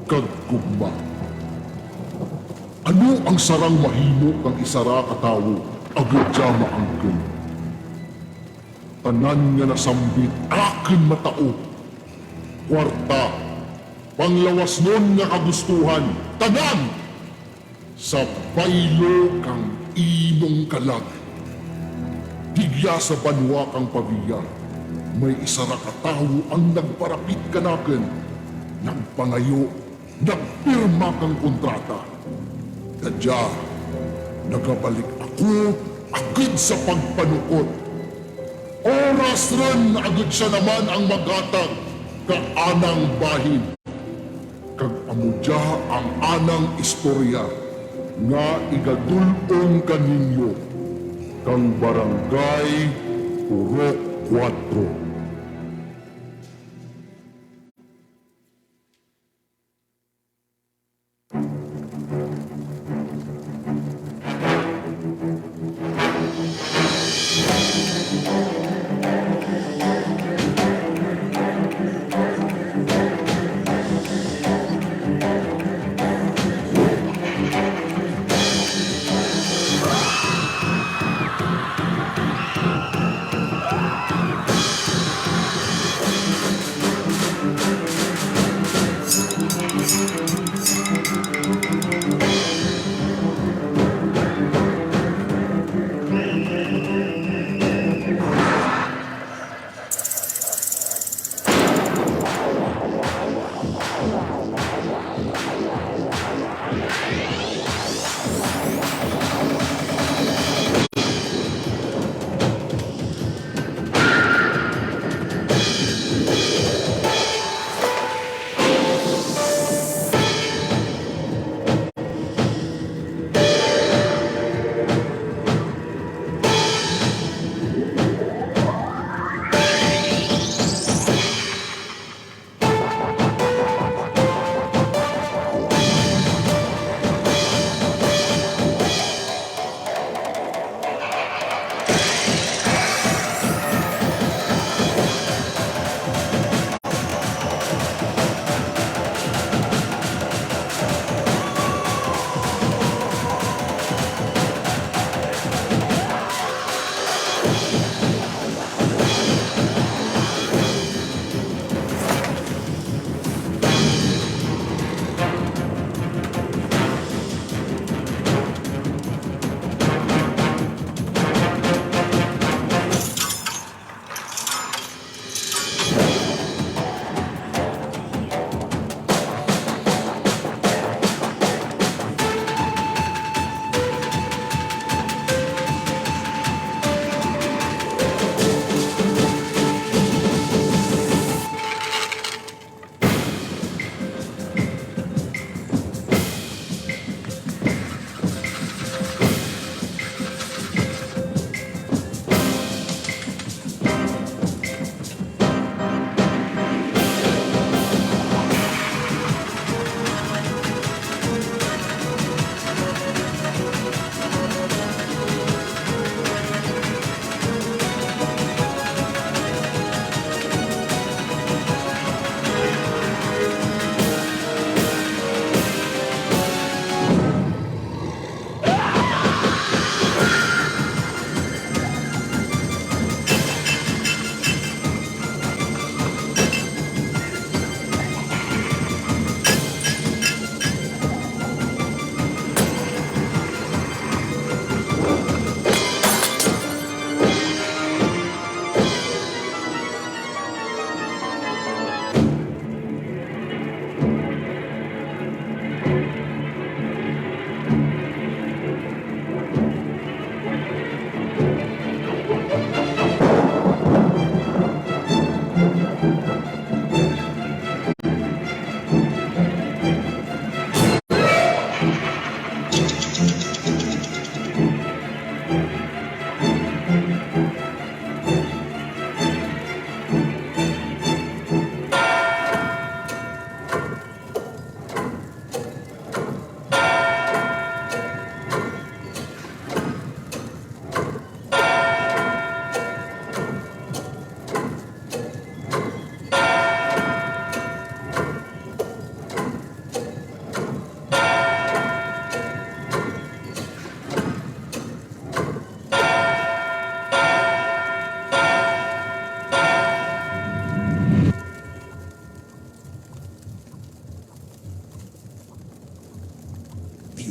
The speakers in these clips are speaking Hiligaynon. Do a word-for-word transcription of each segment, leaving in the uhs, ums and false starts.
kag gugma. Ano ang sarang mahimo kang isara ka tawo agud sia maangkon? Tanan nga nasambit akon matao, kwarta, panglawasnon nga kagustuhan, tanan sa baylo kang imong kalag. Digya sa banwa kang Pavia, may isara ka tawo ang nagparapit kanakon, nagpangayo, nagpirma kang kontrata. Kadya, nagabalik ako agud sa pagpanukot. Oras ron agud sia naman ang maghatag ka anang bahin. Kag amo dia ang anang istorya nga igadul-ong kaninyo kang Barangay Purok Kuwatro.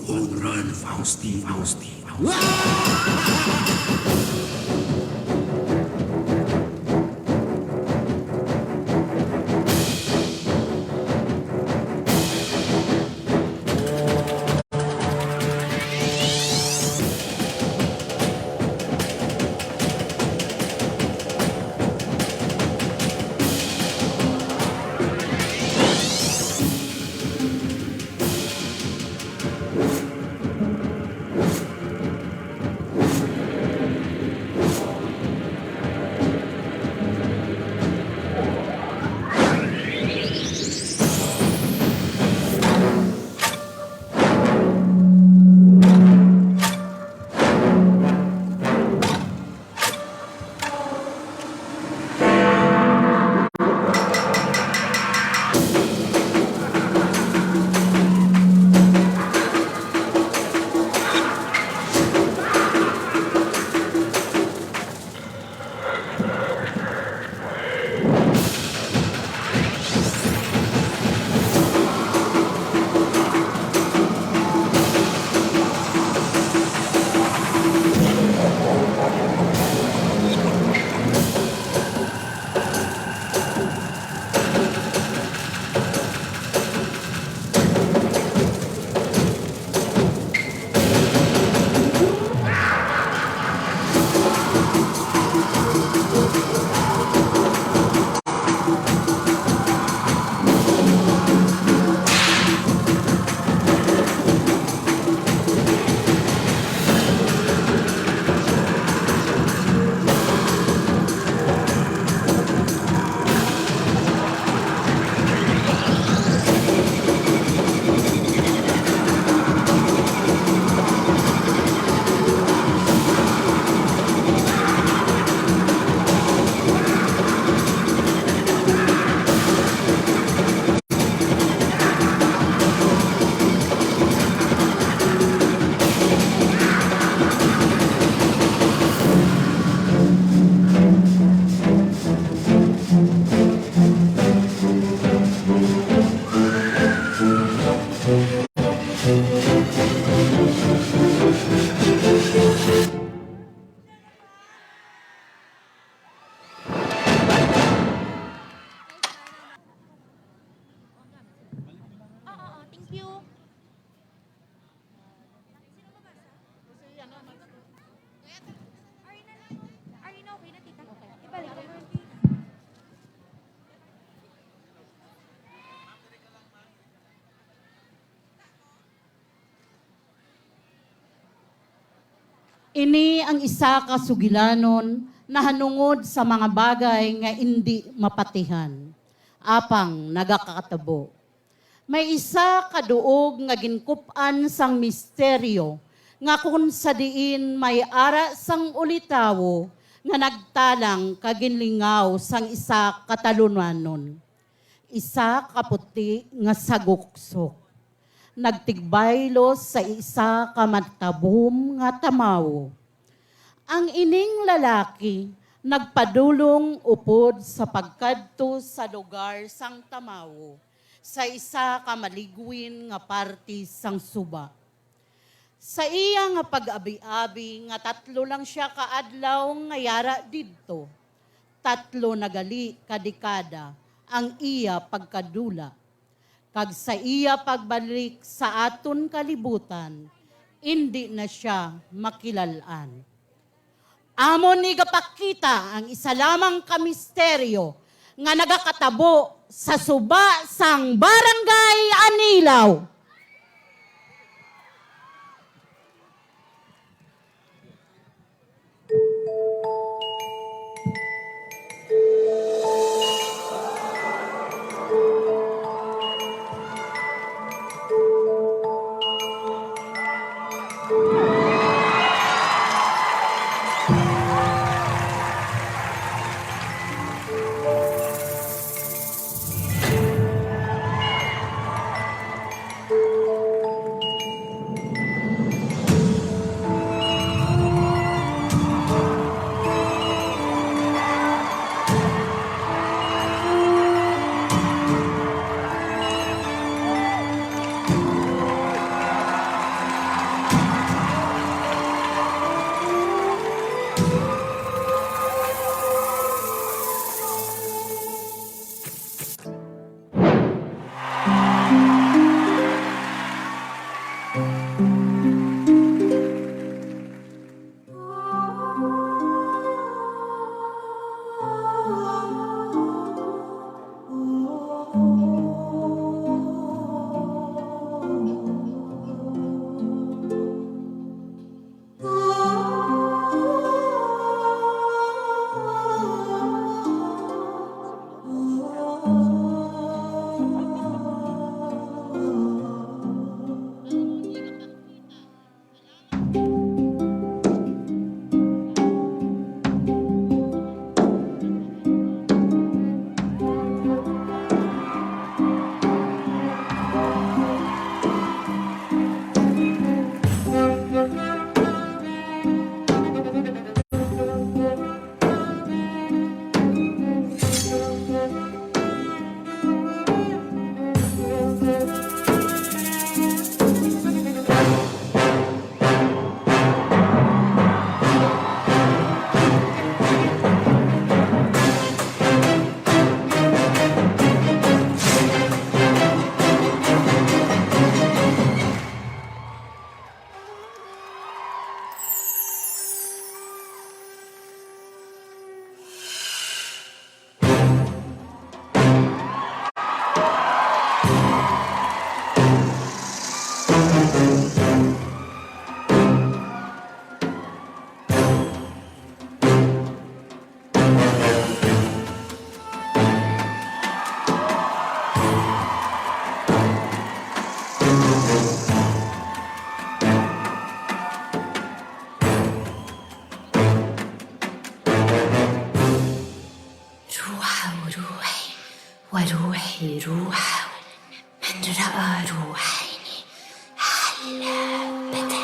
All run, Fausti, Fausti, Fausti. Oo, oo, thank you. Arina, okay na, tita. Ibalik ko. Ini ang isa ka sugilanon nahanungod sa mga bagay nga indi mapatihan, apang nagakatabo. May isa ka duog nga ginkup-an sang misteryo, nga kon sa diin may ara sang ulitawo nga nagtalang kag ginlingaw sang isa ka talunanon, isa ka puti nga saguksok, nagtigbaylo sa isa ka matabhom nga tamawo. Ang ining lalaki nagpadulong upod sa pagkadto sa lugar sang tamawo, sa isa ka maligwin nga parti sang suba. Sa iya nga pag-abi-abi nga tatlo lang sia ka adlaw nga yara didto, tatlo na gali ka dekada ang iya pagkadula. Kag sa iya pagbalik sa aton kalibutan, indi na sia makilal-an. Amon igapakita ang isa lamang ka misteryo nga nagakatabo sa suba sang Barangay Anilaw. Raaruhay ni Halabata.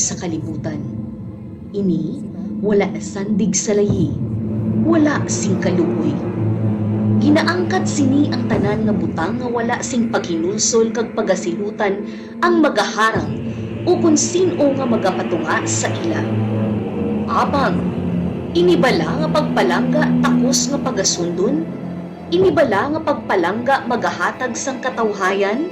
sa kalibutan. Ini wala nasandig sa layi, wala sing kaluoy. Ginaangkat sini ang tanan nga butang nga wala sing paghinulsol kag pagasilutan ang magaharang ukon sin-o nga magapatunga sa ila. Apang, ini bala nga pagpalangga takos nga pagasundon? Ini bala nga pagpalangga magahatag sang katawhayan?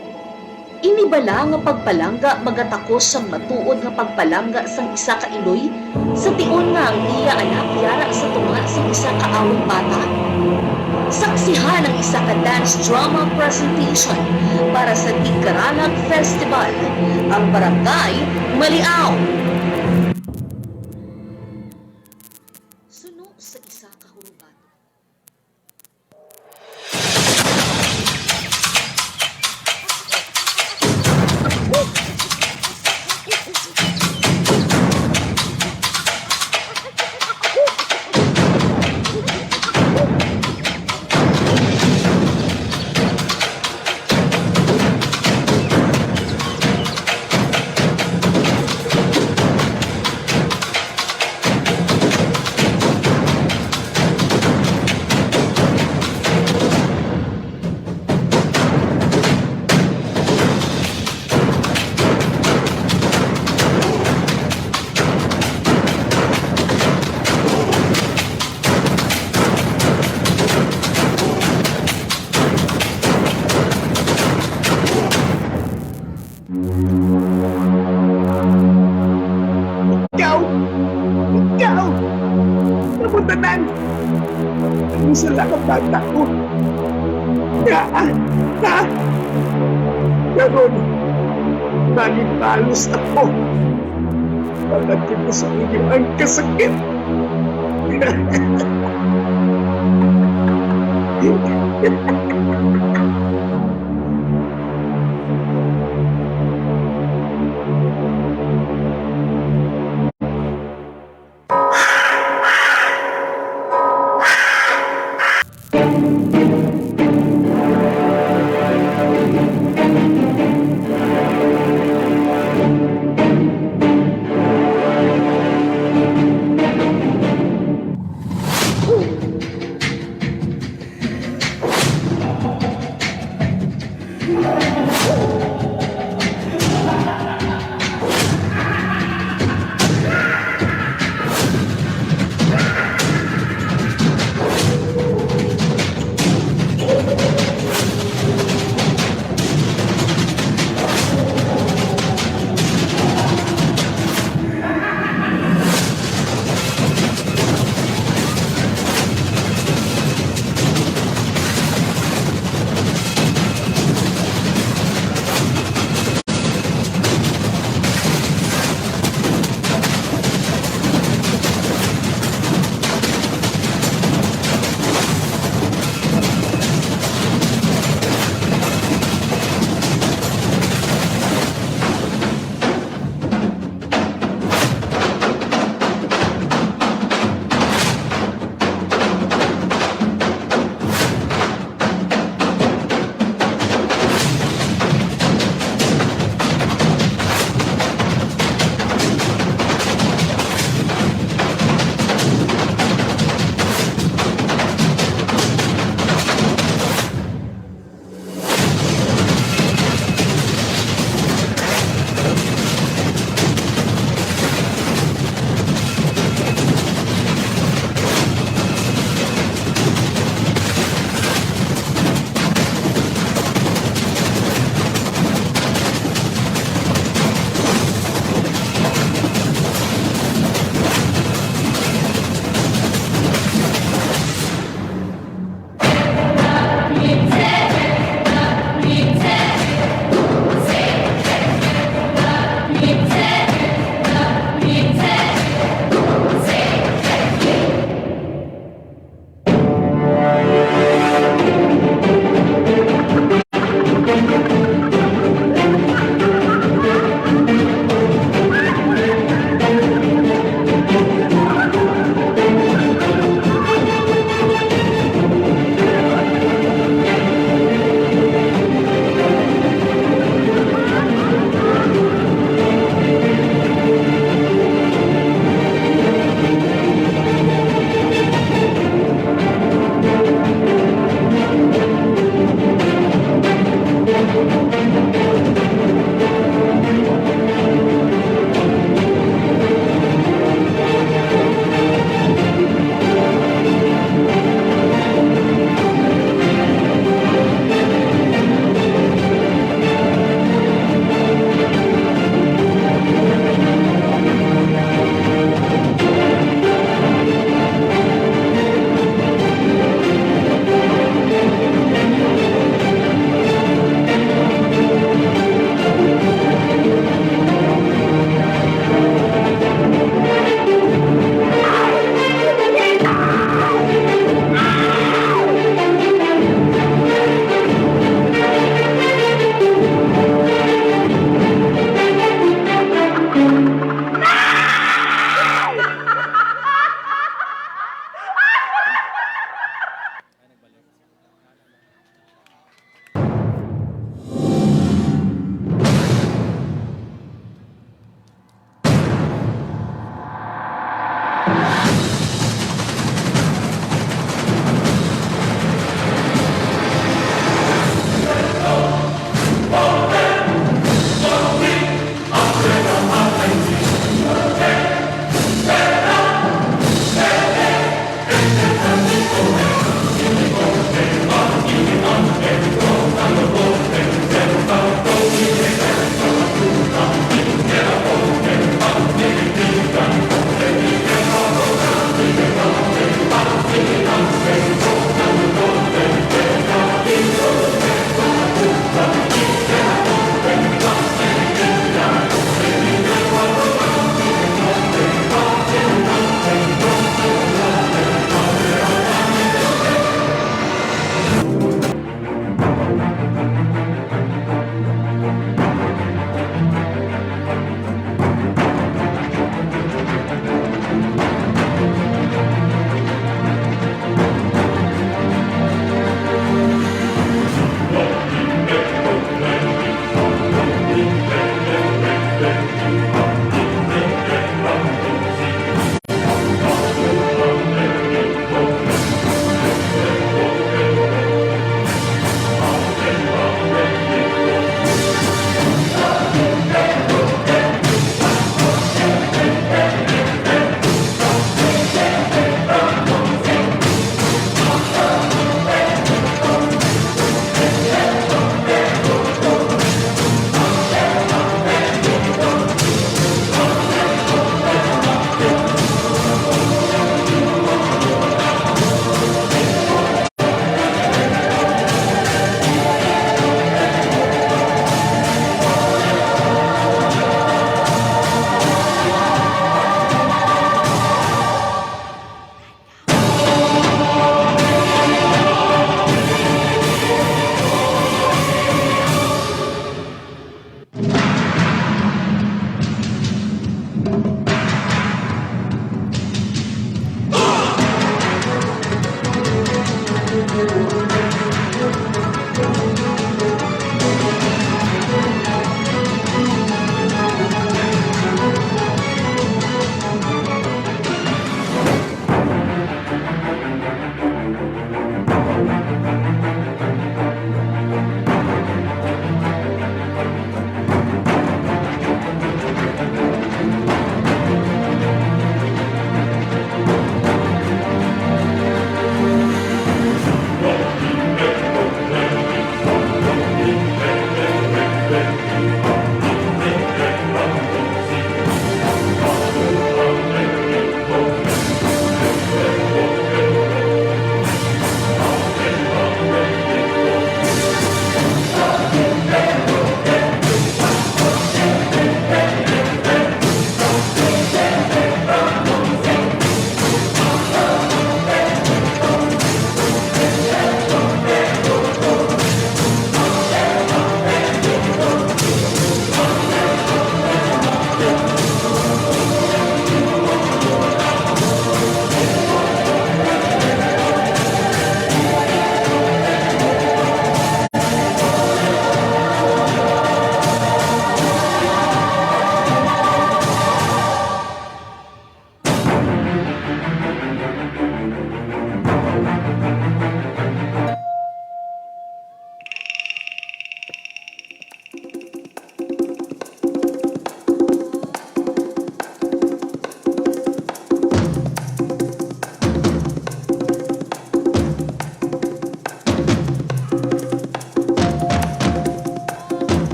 Ini bala nga pagpalangga magatakos sang matuod nga pagpalangga sang isa ka iloy, sa tion nga ang iya anak yara sa tunga sang isa ka awit bata? Saksihan ang isa ka dance drama presentation para sa Tigkaralag Festival, ang Barangay Maliao. Suno sa isa ka hurubato. Ikaw! Ikaw! Amo tanan! Ang sala ka bata ko! Nga, ha? Karon, nalibalos ako. Pagkatapos ang inyong kasakit.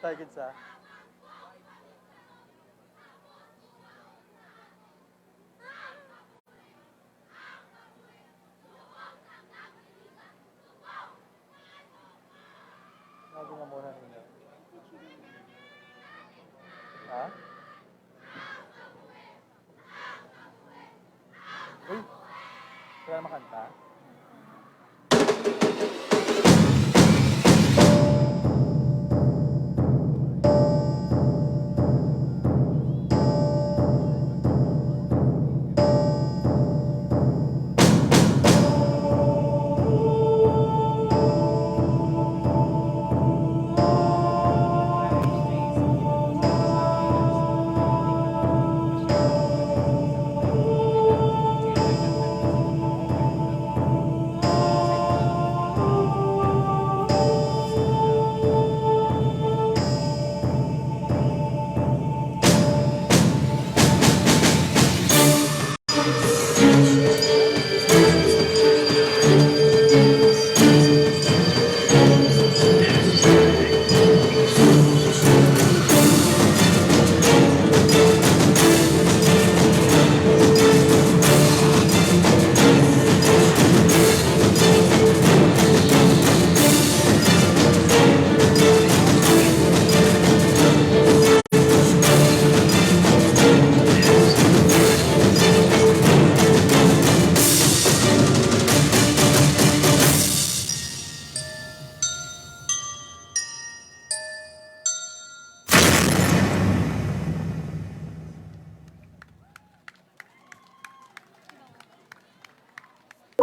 Tayo gid sa. Lagi na muna ninyo. Ha? Uy, wala na makanta?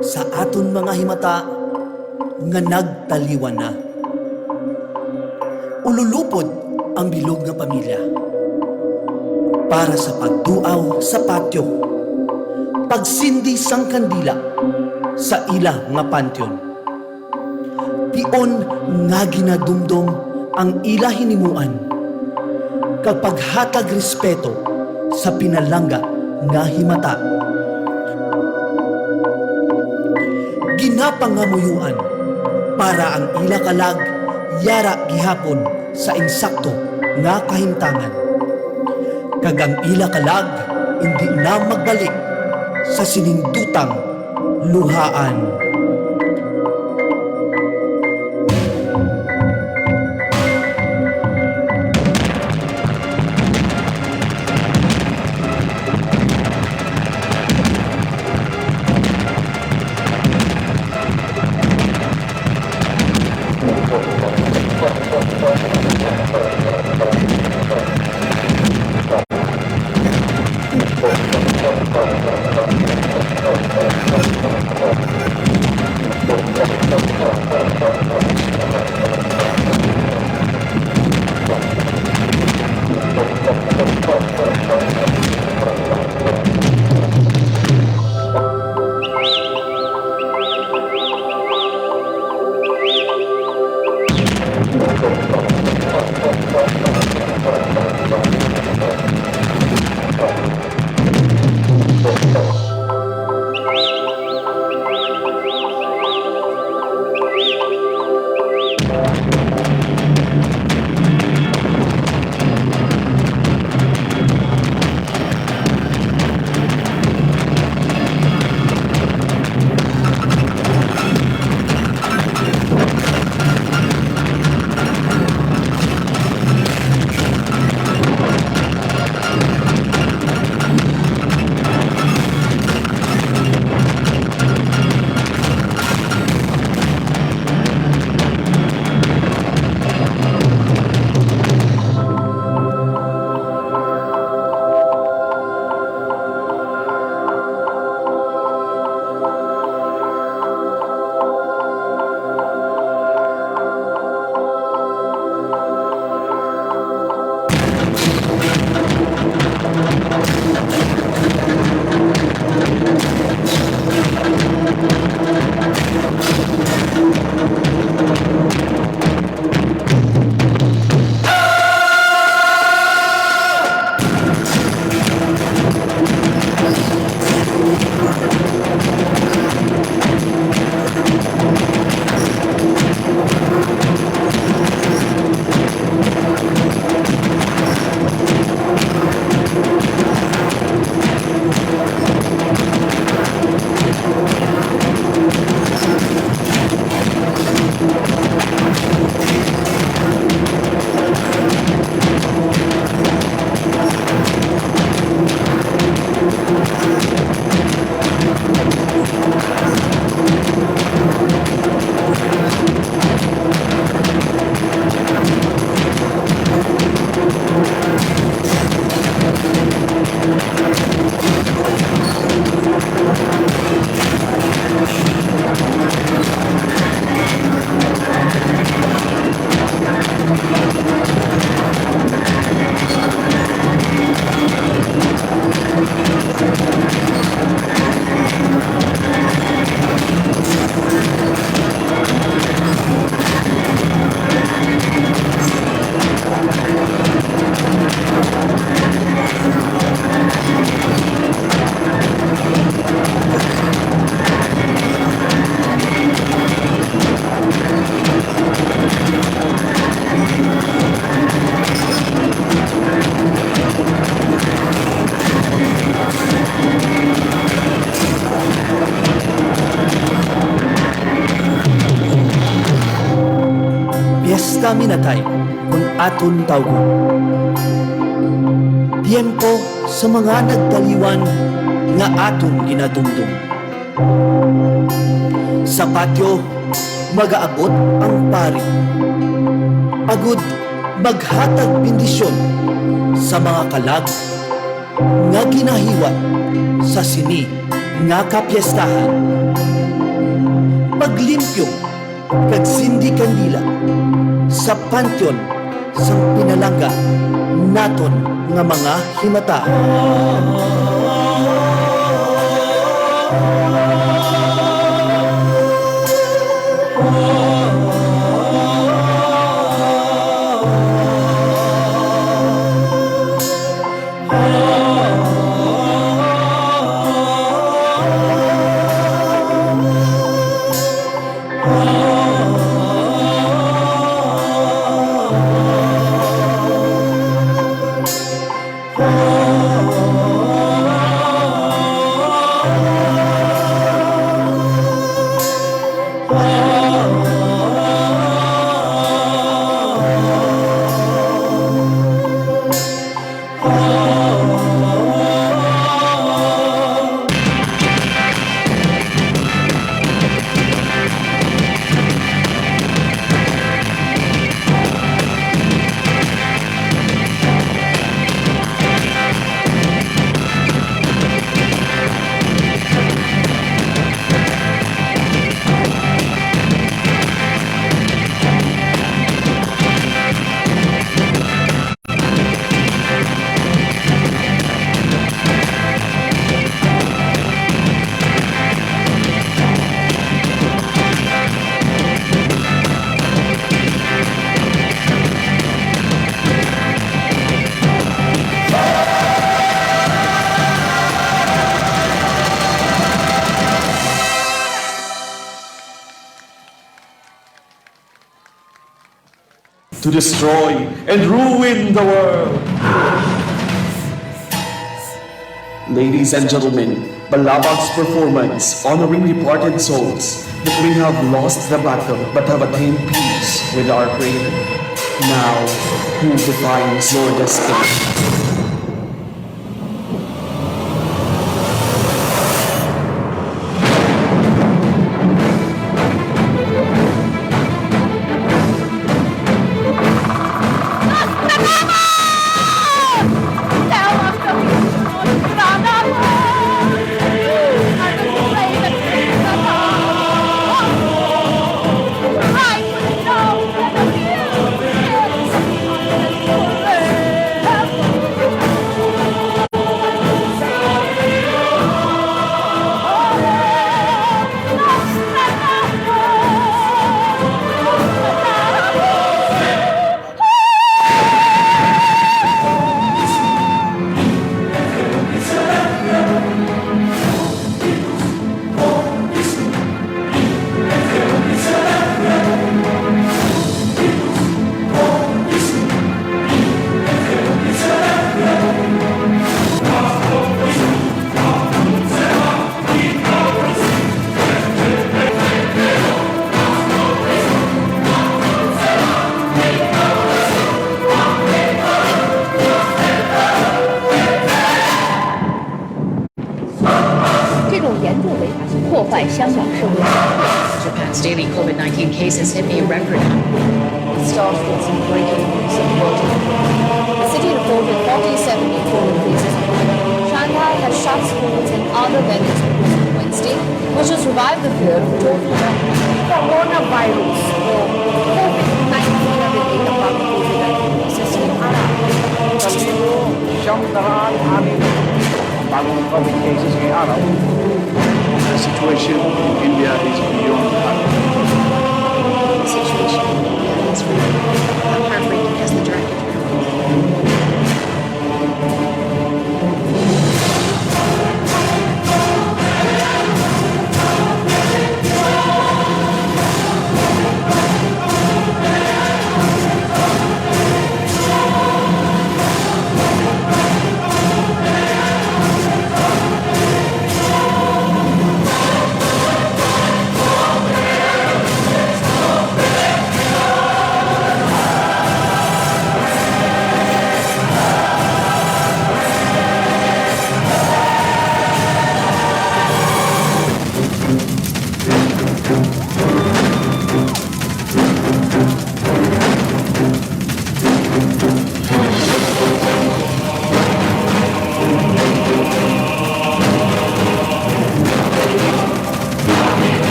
Sa aton mga himata nga nagtaliwan na, ululupod ang bilog nga pamilya para sa pagduaw sa patio, pagsindi sang kandila sa ila nga panteon. Tion nga ginadumdom ang ila hinimuan, kag paghatag respeto sa pinalangga nga himata. Ginapangamuyoan para ang ila kalag yara gihapon sa insakto nga kahimtangan, kag ang ila kalag indi na magbalik sa sining dutang luhaan. kaminatay kon aton tawgon. Tiyempo sa mga nagtaliwan nga aton ginadumdom. Sa patio, magaabot ang pari, agud maghatag bendisyon sa mga kalag nga ginahiwat sa sini nga kapiestahan. Paglimpyo kag sindi kandila sa panteon sang pinalangga naton nga mga himata. To destroy and ruin the world. Ladies and gentlemen, Balabag's performance honoring departed souls that may have lost the battle but have attained peace with our Creator. Now, who defines your destiny? Japan's daily COVID nineteen cases hit a record high. Staff with some breaking news in Guangzhou. The city reported forty-seven new COVID cases. Shanghai has shut schools and other venues because of Wednesday, which has revived the fear of total coronavirus o COVID nineteen na related ang bagong COVID nineteen cases ngayong araw. Sa miyembro, siyam na raan anim ang bagong COVID cases ngayong araw. The situation in India is beyond control. Situation in India is really heartbreaking, as the director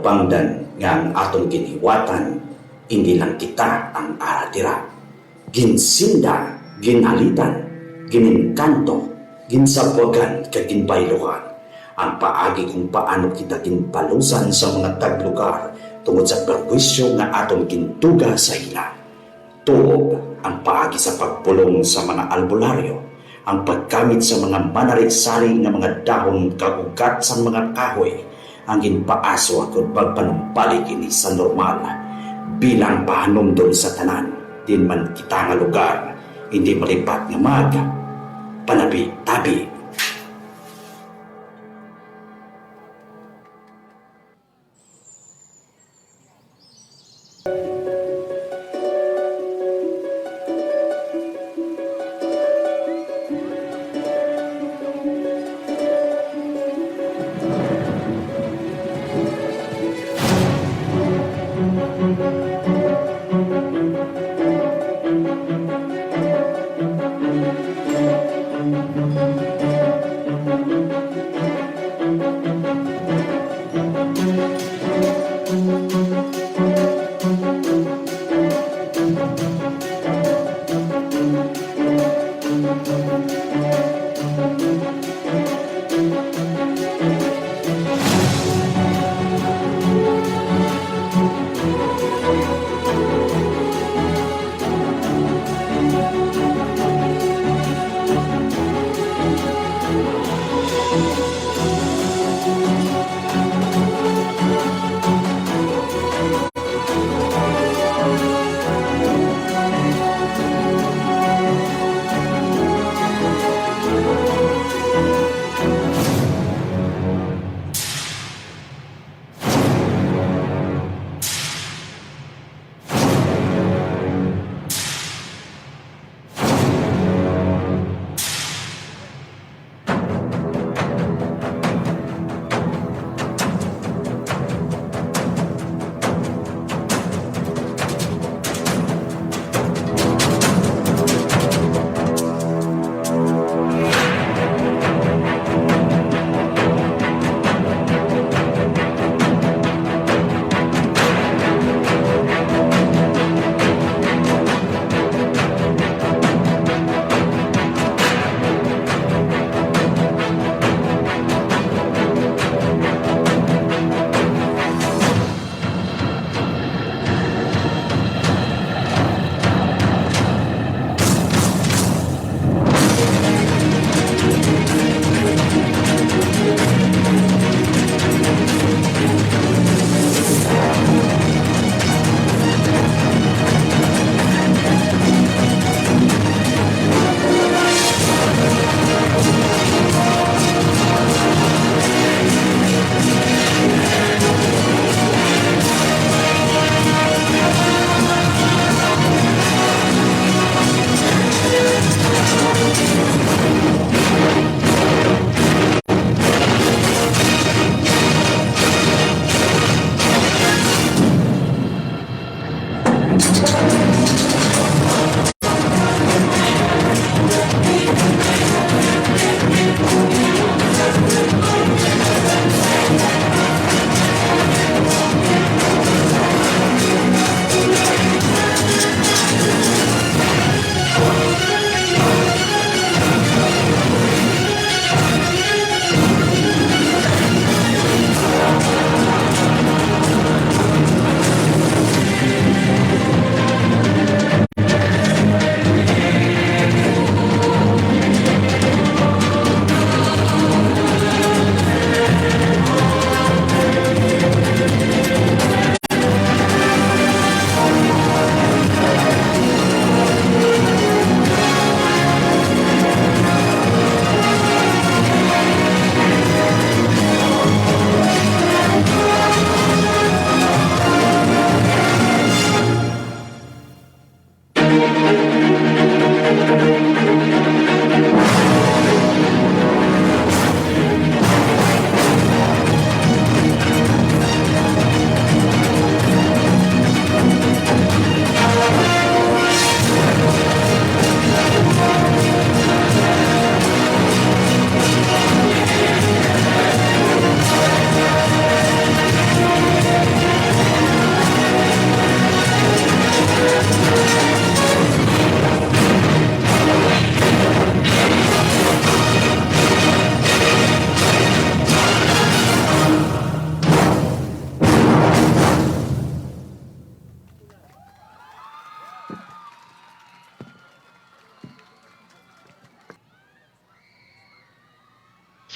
Pangdan nga ang aton ginhiwatan, indi lang kita ang ara dira. Ginsinda, ginhalitan, ginengkanto, ginsabwagan, kag ginbayluhan ang paagi kung paano kita ginbalusan sa mga taglugar tungod sa perwisyo nga aton gintuga sa ila. Tuob ang paagi sa pagpulong sa mga albularyo, ang paggamit sa mga manari-sari nga mga dahon kag ugat sang mga kahoy, ang ginpaaso agud magpanumbalik ini sa normal bilang pahanumdom sa tanan, diin man kita nga lugar hindi malipat nga mag panabi-tabi.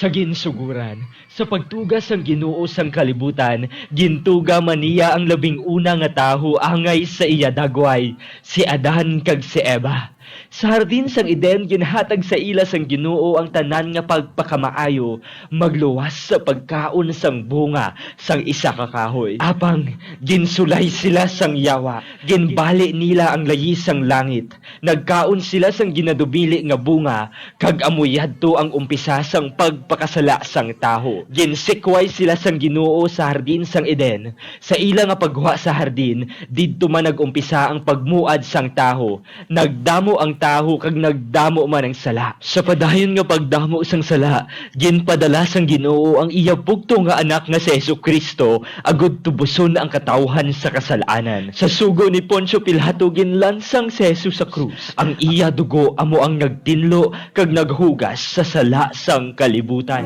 Kaginsuguran, sa pagtuga sang Ginoo sang kalibutan, gintuga man niya ang labing una nga tawo angay sa iya dagway, si Adan kag si Eva. Sa hardin sang Eden, ginhatag sa ila sang Ginoo ang tanan nga pagpakamaayo, magluwas sa pagkaon sang bunga sang isa ka kahoy. Apang ginsulay sila sang Yawa, ginbali nila ang layi sang langit. Nagkaon sila sang ginadubili nga bunga, kag amo yadto ang umpisa sang pagpakasala sang tawo. Ginsikway sila sang Ginoo sa hardin sang Eden. Sa ila nga paggwa sa hardin, didto man nag-umpisa ang pagmuad sang tawo. Nagdamo ang tawo kag nagdamo man ang sala. Sa padayon nga pagdamo sang sala, ginpadala sang Ginoo ang iya bugtong nga Anak nga si Jesu-Cristo agud tubuson ang katawhan sa kasal-anan. Sa sugo ni Poncio Pilato, ginlansang si Jesus sa krus. Ang iya dugo amo ang nagtinlo kag naghugas sa sala sang kalibutan.